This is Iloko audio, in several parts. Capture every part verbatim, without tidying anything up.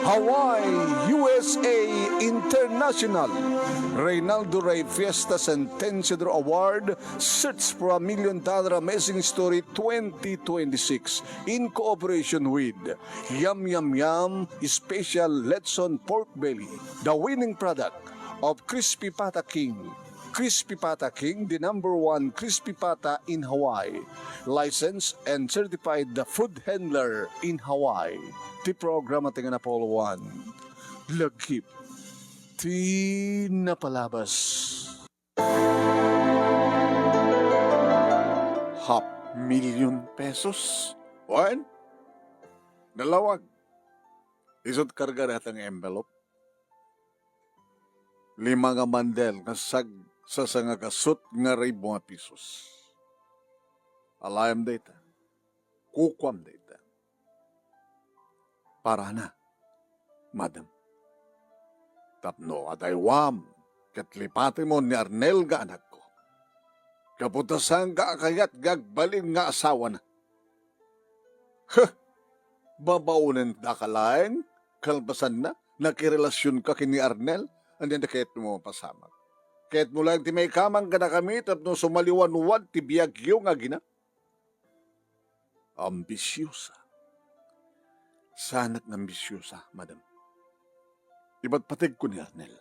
Hawaii, U S A International, Reynaldo Rey Fiesta Sentenciador Award, Search for a Million Dollar Amazing Story twenty twenty-six, in cooperation with Yum Yum Yum Special Lechon Pork Belly, the winning product of Crispy Pata King. Crispy Pata King, the number one crispy pata in Hawaii. Licensed and certified the food handler in Hawaii. Ti programa ti nga napulwan. Lagip ti napalabas. Half million pesos? Wen? Nalawag. Isut' karga dayta nga envelope. Lima nga bandel nga sag-, sasangagasut nga ribu nga pesos. Alayam dayta. Kukuam dayta. Parana, madam. Tapno adaywam ket lipatem ni Arnel nga anakko. Gapu ta saanka a kayat nga agbalin nga asawana. Huh! Babaonendaka laeng, kalpasanna, nakirelasionka ken ni Arnel, ania ti kayatmo a mapasamak? Kayatmo laeng ti maikamang kadakami tapno sumaliwanwan ti biagyo nga agina? Ambisiosa. Saanak nga ambisiosa, madam. Ipatpategko ni Arnel.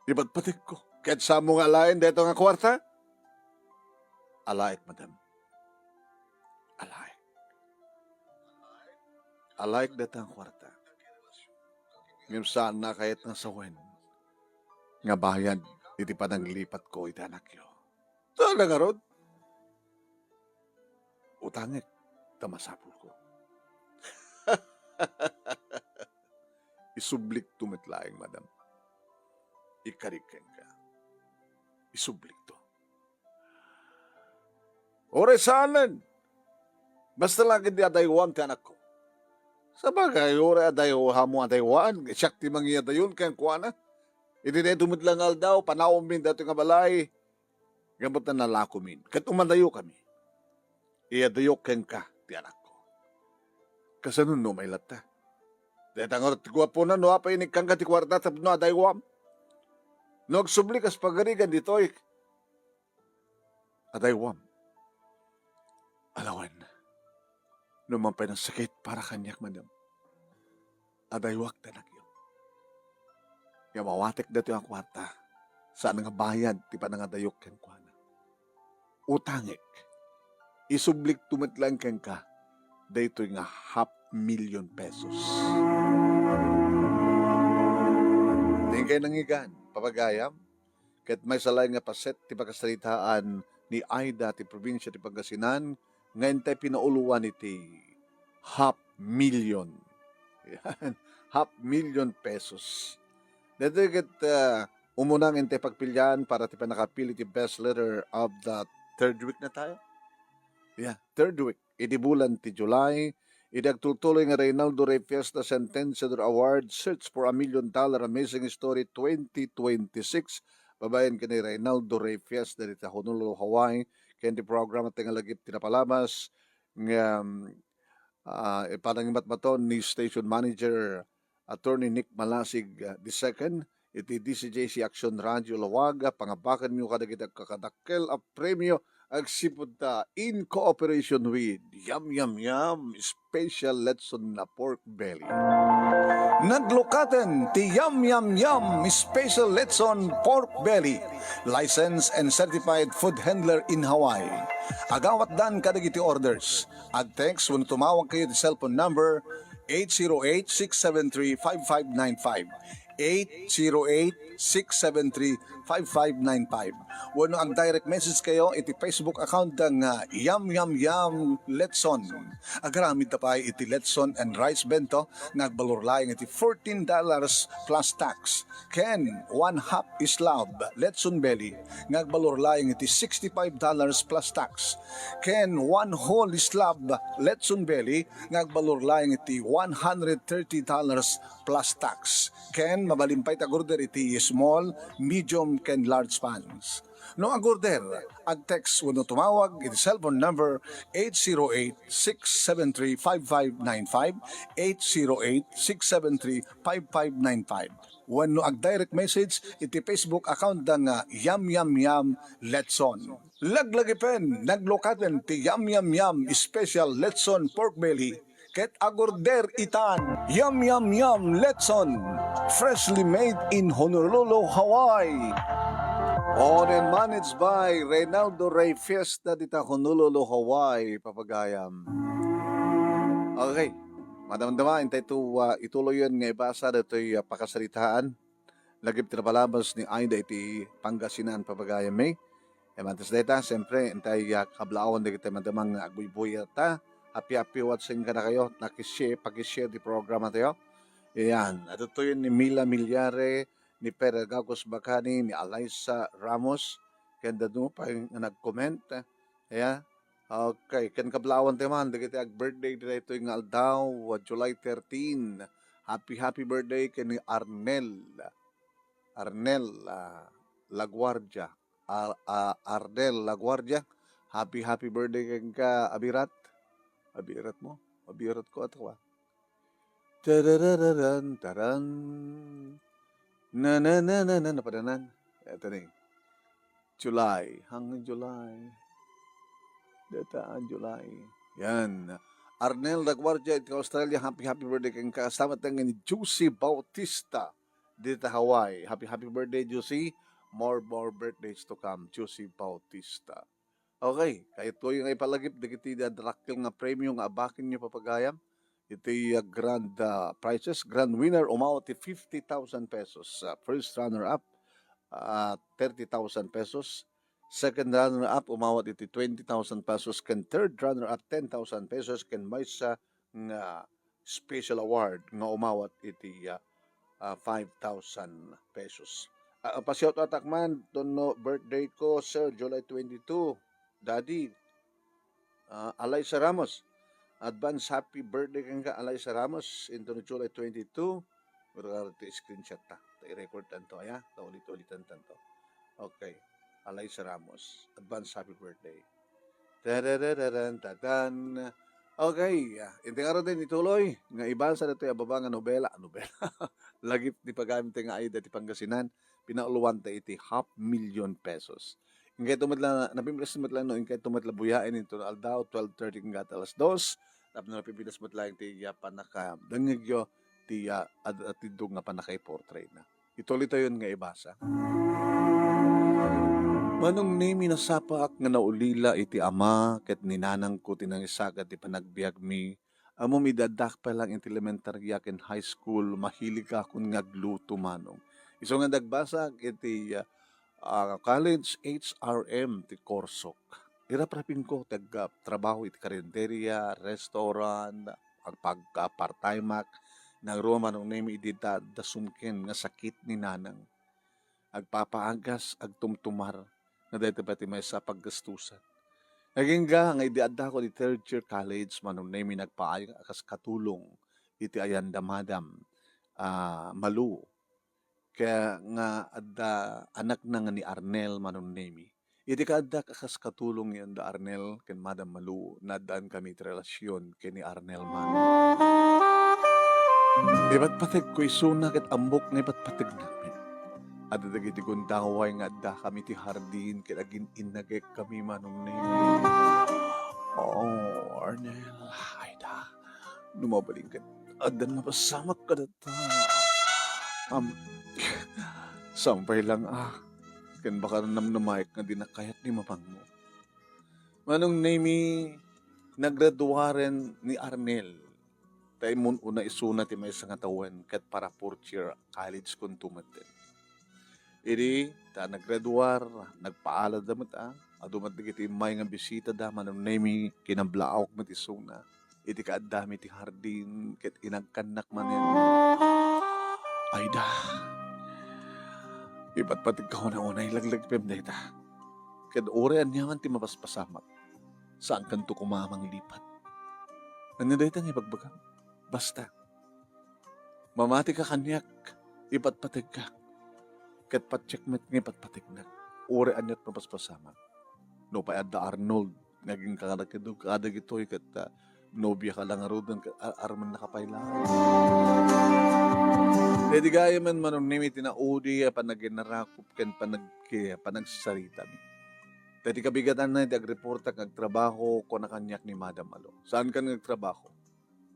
Ipatpategko. Ket saanmo nga alaen dayta nga kuarta? Alaek, madam. Alaek. Alaek dayta nga kuarta. Ngem saanna a kayat nga sawen nga bayad iti panaglipatko iti anakyo. Saan a ngarud? Utangek ta masapulko. Isublikto met laeng, madam. Ikkarik kenka. Isublikto. Uray saanen. Basta la ketdi adaywam ti anakko. Sabagay, uray adaywa-, ammo adaywaan, siak ti mangyadayon kenkuana. Iti daytoy met la nga aldaw, panawanmin daytoy nga balay, gapu ta nalakomin. Ket umadayokami. Iyadayok kenka ti anakko. Kasano no umay latta? Dayta ngarud ti guapona no apay inikkanka ti kuarta tapno adaywam. No agsubli kas pagarigan ditoy, adaywam. Alawen, no man pay nasakit para kaniak, madam. Adaywak ti anakyo. Ngem awatek daytoy a kuarta, saan nga bayad ti panangadayok kenkuana. Utangek. Isublikto met laeng kenka daytoy nga half million pesos. Dinkay nangngegan, papagayam, ket maysa laeng nga paset ti pakasaritaan ni Aida ti probinsia ti Pangasinan nga intay pinauloan iti half million. Yan. Half million pesos. Daytoy ket, ah, umuna nga intay pagpilian para ti pannakapili ti best letter of the third week na tayo. Yeah, third week. Iti bulan ti July, iti agtultuloy nga Reynaldo Rey Fiesta Sentenciador Award, Search for a Million Dollar Amazing Story twenty twenty-six, babaen ken ni Reynaldo Rey Fiesta dita Honolulu, Hawaii, ken ti programa ti nga lagip ti napalabas nga, um, ah, panangimatmaton ni Station Manager Attorney Nick Malasig, ah, the second, iti D C J C Action Radio Lawaga, pangabakanyo kadagiti agkakadakkel a premio agsipud ta in cooperation with Yum Yum Yum Special Lechon na Pork Belly. Naglukaten ti Yum Yum Yum Special Lechon Pork Belly, licensed and certified food handler in Hawaii. Agawatdan kadagiti orders. Ag-text wenno tumawag kayo ti cellphone number eight zero eight, six seven three, five five nine five. Eight zero eight, six seven three, five five nine five. Wenno ag-direct message kayo iti Facebook account da nga Yum Yum Yum Letson. Agaramid ta pay iti Letson and Rice Bento nga agbalor laeng iti fourteen dollars plus tax. Ken one half slab Letson Belly nga agbalor laeng iti sixty-five dollars plus tax. Ken one whole slab Letson Belly nga agbalor laeng iti one hundred thirty dollars plus tax. Ken mabalin pay ti ag-order iti small, medium, ken large pans. No ag-order, ag-text wenno tumawag iti cellphone number eight zero eight, six seven three, five five nine five, eight zero eight, six seven three, five five nine five. Wenno ag-direct message iti Facebook account da nga Yam Yam Yam Letson. Laglagipen, naglukaten ti Yam Yam Yam Special Letson Pork Belly ket ag-order itan. Yum, yum, yum, Letson. Freshly made in Honolulu, Hawaii. Owned and managed by Reynaldo Rey Fiesta dita Honolulu, Hawaii, papagayam. Okay. Madamdama, intay to, ah, ituloyen nga ibasa datoy, ah, pakasaritaan. Lagip ti napalabas ni Aida iti Pangasinan, papagayam, eh. E, mantes dayta, siyempre, intay, ah, kablaawon dagiti madamdama nga agbuybuya ta. Happy, happy watching kadakayo. Nakishare, pakishare ti programa tayo. Ayan, atutuyen ni Mila Milyare, ni Pedro Gagos Bacani, ni Alaysa Ramos, ken dadduma pay nga nag-comment. Ayan. Okay, ken kablaawanta man dagiti ag-birthday ditoy nga aldaw, July thirteen. Happy, happy birthday ken ni Arnel. Arnel, ah, Laguardia. Ar-, ah, Arnel Laguardia. Happy, happy birthday kenka, Abirat. Abirat mo? Abirat ko, atawa. Tararararan, taran. Na, na, na, na, na, napadanan. Eto ni. July, hanggang July. Data, ah, July. Yan. Arnel Laguardia, iti Australia, happy, happy birthday kenka. Salamat nga ni Juicy Bautista. Dita Hawaii. Happy, happy birthday, Juicy. More, more birthdays to come, Juicy Bautista. Okay, kayatko nga ipalagip dagiti dadrakkel nga premio nga abakenyo, papagayam. Iti, ah, grand, ah, prizes, grand winner, umawat ti fifty thousand pesos. Ah, first runner-up, ah, thirty thousand pesos. Second runner-up, umawat iti twenty thousand pesos. Ken third runner-up, ten thousand pesos. Ken maysa nga special award nga umawat iti, ah, ah, five thousand pesos. Ah, pa-shout out ak man, tono birthday ko, sir, July twenty-two. Daddy, ah, Alaysa Ramos. Advance happy birthday kenka, Alaysa Ramos, intono July twenty-two. Wala ti screenshot ta. Ta i-record tanto, aya? Ta ulit-ulitan tanto. Okay. Alaysa Ramos. Advance happy birthday. Tararararan, tatan. Okay, ah, inti ngaruden ituloy nga ibasa datoy a baba nga nobela, nobela. Lagip ti pagamit nga Aida ti Pangasinan, pinauluanta iti half million pesos. Inkay tumatla, napimres tumatla no, inkay tumatla buyaen ito aldaw, twelve thirty hanggat alas dos, tapno napipinas met laeng ti, ah, panaka-, dengngegyo ti, ah, ad-, atiddog nga panakaiportray na. Ituloy tayon nga ibasa. Manong Nemi, nasapaak nga naulila iti ama ket ni nanangko ti nangisagad ti panagbiagmi. Ammom, idi addak pay lang iti elementaria ken high school, mahilig akon nga agluto, manong. Isu nga nagbasak iti, ah, ah, college H R M ti kursok. Iraprapingko ti agtrabaho iti karinderia, restaurant, agpagka-part-time ak. Ngarud, Manong Nemi, idi da-, dasumken nga sakit ni nanang. Agpapaagas, agtumtumar, nga daytoy pay ti maysa a paggastusan. Agingga nga idi addako iti third year college, Manong Nemi, nagpaayag a kas katulong iti ayan da Madam, ah, Malu. Kaya nga adda anakna nga ni Arnel, Manong Nemi. Iti kaaddak a kas katulong ni Anda Arnel ken Madam Malu, naaddaan kami iti relasyon ken ni Arnel man. Ipatpategko isuna ket ammok nga ipatpategnak met. Adda dagiti gundaway nga adda kami ti hardin ket agin-innagek kami, Manong Nemi. Oh, Arnel, Aida, no mabalin ket addan mapasamak kadata. Am, sampay lang, ah. Ken baka namnamaek nga dinak kayat ni mamangmo. Manong Nemi, nagraduaren ni Arnel. Ta immun-una isuna ti maysa nga tawen ket para fourth year college kunto metten. Idi ta nagraduar, nagpaalada met a, adu met dagiti immay nga bisita da, Manong Nemi, kinablaawak met isuna. Iti kaaddami ti hardin, ket inagkannak manen. Aida, ipatpategka una-una, ilaglagipem dayta. Ket uray aniaman ti mapaspasamak, saankanto koma a manglipat. Ania dayta nga ibagbagam? Basta, mamatika kaniak, ipatpategka, ket patiek met nga ipatpategnak. Uray aniat mapaspasamak. Nupay adda Arnold nga agingga kadagitoy ket, ah, nobiaka la ngaruden ket ar-, armennaka pay laeng. Daydi gayamen, Manong Nemi, ti naudi a panaginarakop ken panag-, panagsaritami. Daydi kabigatanna iti agreportak nga agtrabaho, kuna kaniak ni Madam Malo, "Saankan nga agtrabaho?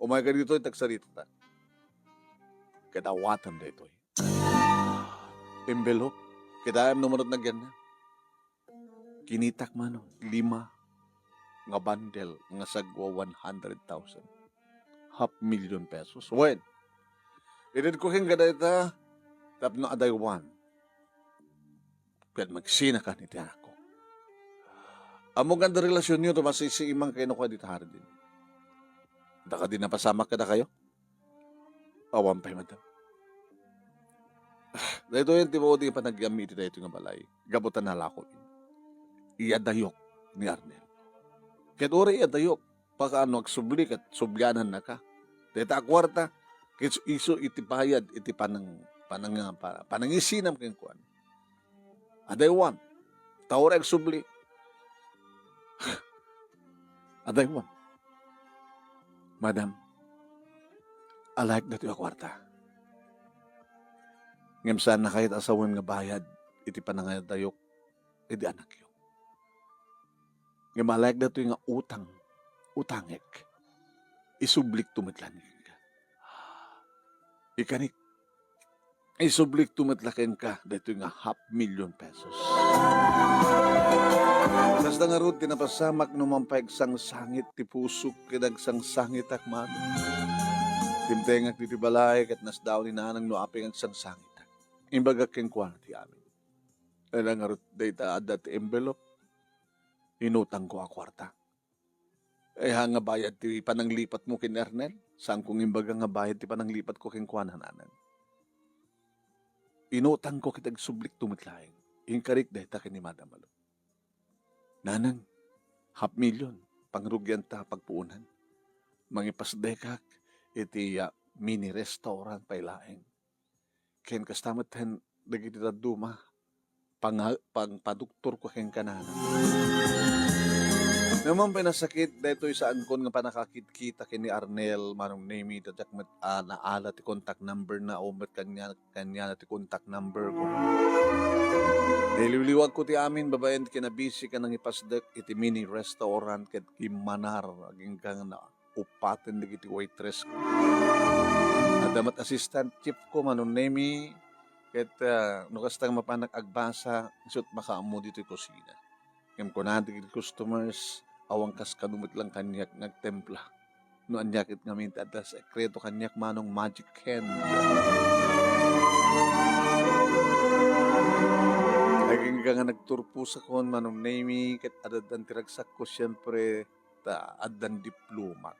Umayka ditoy, ta agsaritatak." Ket awatem daytoy. Envelope. Kitaem no manut nagyanna. Kinitak, Manong, lima nga bundle nga sagwa one hundred thousand. Half million pesos. Wen, itedko kenka dayta tapno adaywan ket magsinakan iti anakko. Ammok nga adda relasionyo, ta masisiimang kenkuana dita hardin. Adda kadi napasamak kadakayo? Awan pay, madam. Daytoyen ti maudi a panagyammi iti daytoy nga balay. Gapu ta nalako. Iyadayok ni Arnel. Ket uray iyadayok, pakaano agsubli ket sublianannaka. Dayta a kuarta, ket isu iti bayad iti panang-, panang-, pa-, panangisinam kenkuana. Adaywan. Ta uray agsubli. Adaywan. Madam, alaek datoy a kuarta. Ngem saannakayo a sawen nga bayad iti panangayadayok iti anakyo. Ngem alaek datoy nga utang, utangek. Isublikto met laeng kenka. Ikanik, isublikto met la kenka daytoy nga half million pesos. Kasta ngarud ti napasamak no manpaigsangsangit ti pusok ken agsangsangitak man. Timtengak ditoy balay ket nasdaaw ni nanang no apay nga agsangsangitak. Imbagak kenkuana ti amin. Ala ngarud dayta adda ti envelope. Inutangko a kuarta. Ay, ha nga bayad ti pananglipatmo ken Ernel? Saanko nga imbaga nga bayad ti pananglipatko kenkuana, nanang. Inutangko ket agsublikto met laeng. Inkarik dayta ken ni Madam Malo. Nanang, half million, pangrugianta pagpuonan. Mangipasdekak iti, ah, mini restaurant pay laeng. Ken kasta met hen dagiti dadduma, panga-, pangpadoktorko kenka, nanang. Ngem pay nasakit, daytoy saankon nga pannakakitkita ken ni Arnel, Manong Nemi, ta diak met, ah, naala ti contact number na, awan met kaniana, kaniana ti contact number ko. Nailiwliwagko ti amin babaen ti kinabisi ken nangipasdek iti mini restaurant ket kimmanar agingga nga upaten dagiti waitress ko. Adda met assistant chef ko, Manong Nemi, ket, ah, no kasta nga mapanak agbasa, isut' makaammo ditoy kusina. Ngem kuna dagiti customers, awan kas kano met lang kaniak nga agtempla. No ania ket ngamin ti adda sekreto kaniak, Manong, magic hand. Agingga nga nagturposakon, Manong Nemi, ket addan ti ragsakko, siempre, ta addan diplomak.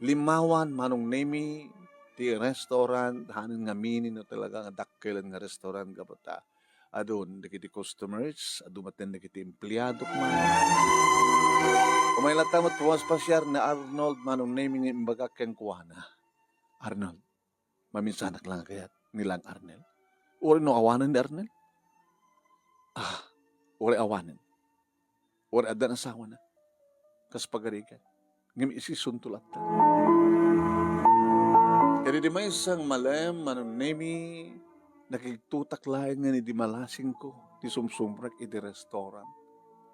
Limmawan, Manong Nemi, ti restaurant, hanen nga mini no talaga nga dakkelen nga restaurant gapu ta adun dagiti customers, adu met dagiti empleadok man. Umay latta met pumaspasiar ni Arnold, Manong Nemi, nga imbagak kenkuana, "Arnold, maminsanak lang kayat ni lang Arnel? Uray no awanen ni Arnel?" Ah, uray awanen. Uray addan asawana. Kas pagarigan. Ngem isisunto latta. Ket idi maysa nga malem, Manong Nemi, nakigtotak laeng nga idi malasingko ti sumsumrek iti restaurant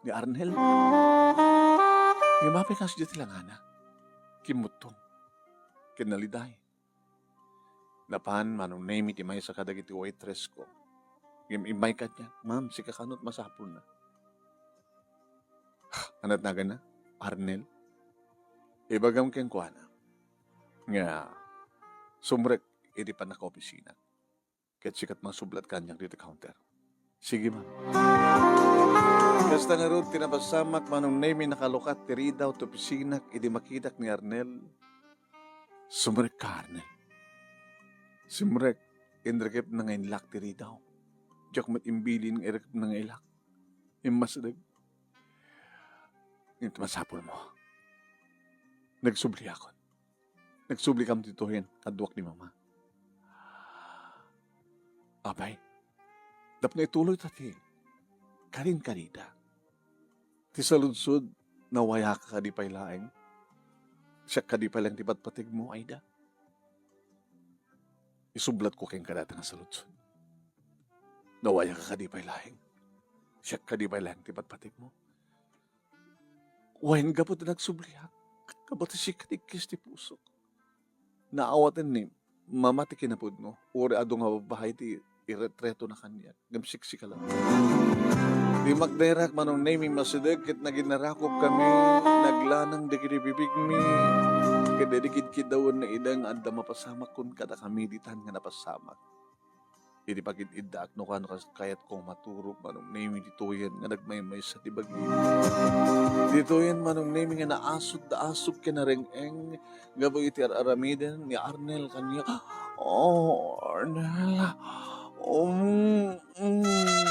ni Arnel. Ngem apay kasdiay ti langana? Kimmuttong. Ken naliday. Napan, Manong Nemi, ti maysa kadagiti waitress ko. Ngem immay kaniak, "Ma'am, sika kano ti masapulna." Ania ti naganna? "Arnel." Ibagam kenkuana nga sumrek iti pannakaopisina. Ket sika ti mangsublat kaniak ditoy counter. Sige, ma'am. Kasta ngarud ti napasamak, Manong Nemi, nakalukat ti ridaw ti opisinak idi makitak ni Arnel. Sumrekka, Arnel. Simrek, inrekepna nga inlak ti ridaw. Diak met imbilin nga irekepna nga ilak. Immasdeg. Iti masapulmo. Nagsubliakon. Nagsublikam ditoyen, kaduak ni Mama. Apay, tapno ituloyta ti karinkari da. Ti saludsod, nawayaka kadi pay laeng? Siak kadi pay laeng ti patpategmo, Aida? Isublatko kenka dayta nga saludsod. Nawayaka kadi pay laeng? Siak kadi pay laeng ti patpategmo? Wen, gapu ta nagsubliak, gapu ta sika ti ikkis ti pusok. Naawatenmi, mama ti kinapudno, uray adu nga babbai ti iretretona kaniak, ngem siksika laeng. Di makderak, Manong Nemi, masideg ket naginarakop kami, naglanang dagiti bibigmi, ket idi kidkiddawen nga adda mapasamak kun kadakami ditan nga napasamak. Idi pagid-iddaak no kano kas-, kayatko maturog, Manong Nemi, ditoyen nga nagmaymaysa ti bagim. Ditoyen, Manong Nemi, nga naasut da asut ken nareng-eng gapu iti ar-aramiden ni Arnel kaniak. Oh, Arnel. Um, mm.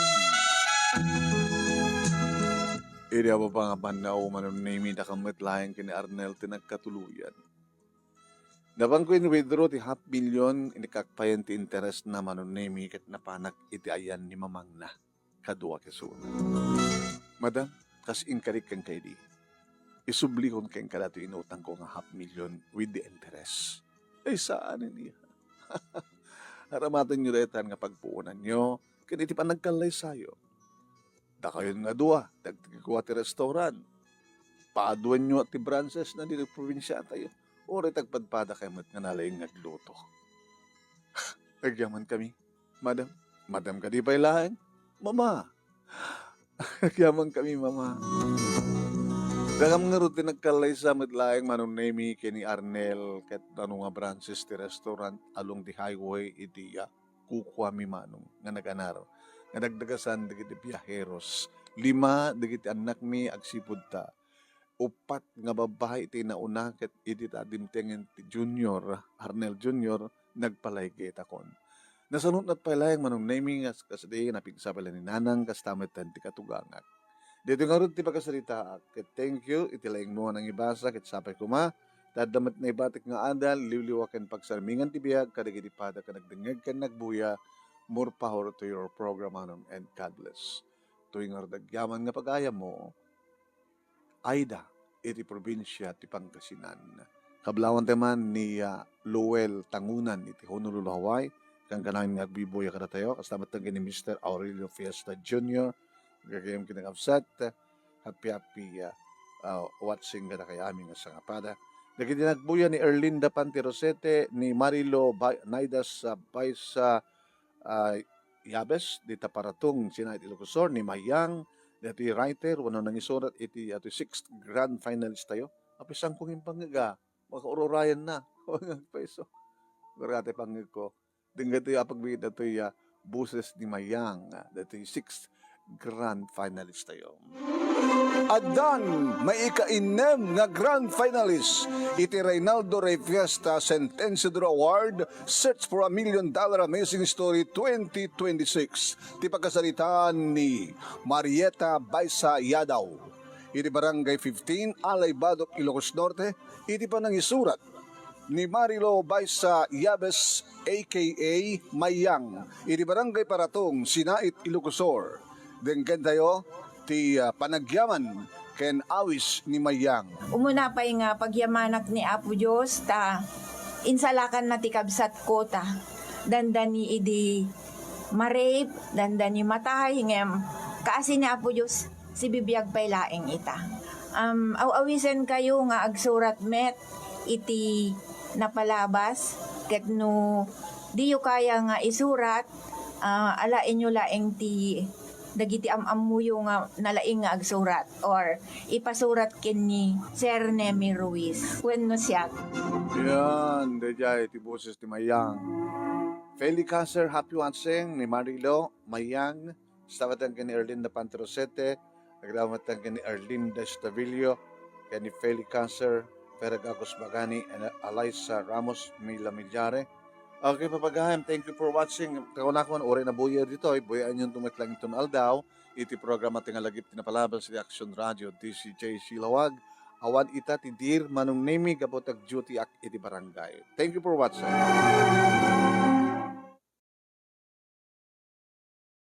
Idi apapangapannaw, Manong Nemi, dakam met laeng ken ni Arnel ti nagkatuloyan. Napanko in-withdraw ti half million, inikak payen ti interest na, Manong Nemi, ket napanak iti ayan ni mamangna. Kadua kesuna. Madam, kas inkarik kenka idi, isublikon kenka datoy inutangko nga half million with the interest. Ay, saanen, iha. Aramatenyo daytan nga pagpuonanyo ken iti panagkallaysayo. Dakayon nga dua, dagiti kua ti restaurant. Paaduenyo ti branches na ditoy probinsiatayo. Uray tagpadpadakayo met nga nalaing nga agluto. Agyaman kami, madam. Madam kadi pay laeng? Mama. Agyaman kami, mama. Dakam ngarud ti nagkallaysa met laeng, Manong Nemi, ken ni Arnel, ket nano nga branches ti restaurant along the highway iti, ah, kukuami, Manong, nga naganar nga dagdagasan dagiti biaheros. Lima dagiti annakmi agsipud ta. Uppat nga babbai ti nauna ket idi ta dimtengen ti Junior, Arnel Junior, nagpalaygaytakon. Nasanut met pay laeng, Manong Nemi, nga kas-, kasdi, napigsa pay laeng ni Nanang, kasta met ti katugangak. Daytoy ngarud ti pakasaritaak, ket thank you iti laingmo a nangibasa, ket sapay koma ta adda met naibatik nga adal, liwliwa ken pagsarmingan ti biag kadagiti pada ken nagdengngeg ken nagbuya. More power to your program, Manong, and God bless. Toy ngarud agyaman nga pagayammo, Aida, iti probinsia ti Pangasinan. Kablawanta man ni, ah, Lowell Tangunan iti Honolulu, Hawaii. Kankanayon nga agbubuya kadatayo, kasta met ken ni Mister Aurelio Fiesta Junior, gagayem ken nag-absent. Happy, happy, ah, ah, watching kadakayo amin nga sangapada. Dagiti nagbuya ni Erlinda Pantirosete, ni Marilo Ba-, Naidas, ah, Baisa, ah, Yabes, dita Paratung, Sinait, Ilocos Sur, ni Mayang, dati writer, wenno nangisurat iti, ato sixth grand finalist tayo. Apisan kong impangngeg a, makaururayan na. Paiso. Gurate pangngegko. Dengngeg tayo a pagbiit datoy, ah, boses ni Mayang, ah, datoy sixth grand finalist tayo. Addan maikainnem nga grand finalist iti Reynaldo Rey Fiesta Saint Isidro Award, Search for a Million Dollar Amazing Story twenty twenty-six. Ti pakasaritaan ni Marieta Baisa Yadaw, iti Barangay fifteen, Alay Badoc, Ilocos Norte, iti panangisurat ni Marilo Baisa Yabes, A K A Mayang, iti Barangay Paratong, Sinait, Ilocos Sur. Denggentayo ti, ah, panagyaman ken awis ni Mayang. Umuna pay nga pagyamanak ni Apo Dios ta insalakanna ti kabsatko ta dandani idi ma-rape, dandani matay, ngem kaasi ni Apo Dios, sibibiag pay laeng ita. Um, aw-awisenkayo nga agsurat met iti napalabas, ket no diyo kaya nga isurat, ah, alaenyo laeng ti dagiti am-ammoyo nga nalaing nga agsurat or ipasurat ken ni Sir Nemi Ruiz wenno siak. Yan, daydiay ti boses ti Mayang. Feli Cancer, happy watching ni Marilo Mayang. Sabatan ken ni Erlinda Pantrosete, nagdamatan ken ni Erlinda Estavillo, ken ni Feli Cancer, Ferag Agus Bagani, and Eliza Ramos Mila Milyare. Okay, papagayam, thank you for watching. Kakunakon, uray nabuya ditoy, buyaanyon met lang iton aldaw, iti programa ti Ngalagip ti Napalabas iti Action Radio, D C J Silawag. Awan ita ti Dear Manong Nemi gapu ta ag-duty ak iti barangay. Thank you for watching.